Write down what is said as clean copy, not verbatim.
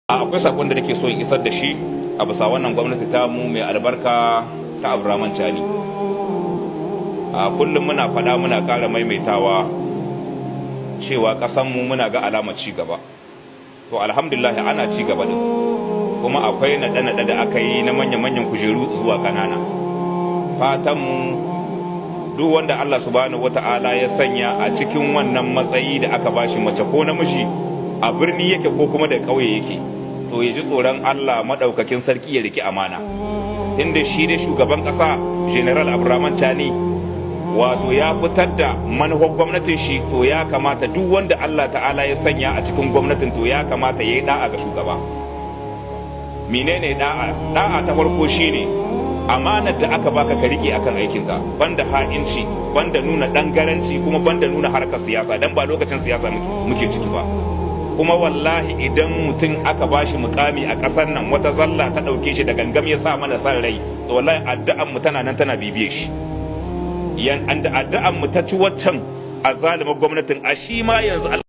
Akwai sakon da nake so in isar da shi a bisa wannan gwamnati ta mu mai albarka ta Abdurrahman Chani. A kullum muna faɗa, muna ƙara maimaitawa cewa ƙasanmu muna ga alamar ci gaba. To, alhamdulillah, ana ci gaba din, kuma akwai naɗe-naɗe da aka yi na manya-manyan kujeru zuwa ƙanana. Fatanmu, duk wanda Allah Subhanahu Wata'ala ya sanya a cikin wannan matsayi da aka bashi, mace ko namiji, a birni yake ko kuma da ƙauye yake, to ya ji tsoron Allah Maɗaukakin Sarki, ya riki amana. Inda shi ne shugaban ƙasa, General Abdurrahman Chani, wato ya fitar da manufar gwamnatin shi, to ya kamata duk wanda Allah Ta'ala ya sanya a cikin gwamnatin, to ya kamata ya yi da'a ga shugaba. Menene da'a? Da'a ta farko shine amanar da aka baka ka rike akan aikinka, banda ha'inci, banda nuna dangaranci, kuma banda nuna harkar siyasa, dan ba lokacin siyasa muke ciki ba. Kuma wallahi, idan mutum aka bashi mukami a ƙasar nan, wata zalla ta ɗauke shi da gangam, ya sa mana san rai, to wallahi addu'an mu tana nan tana bibiye shi. Yan addu'an mu ta ci waccan azalimar gwamnatin a shi ma yanzu.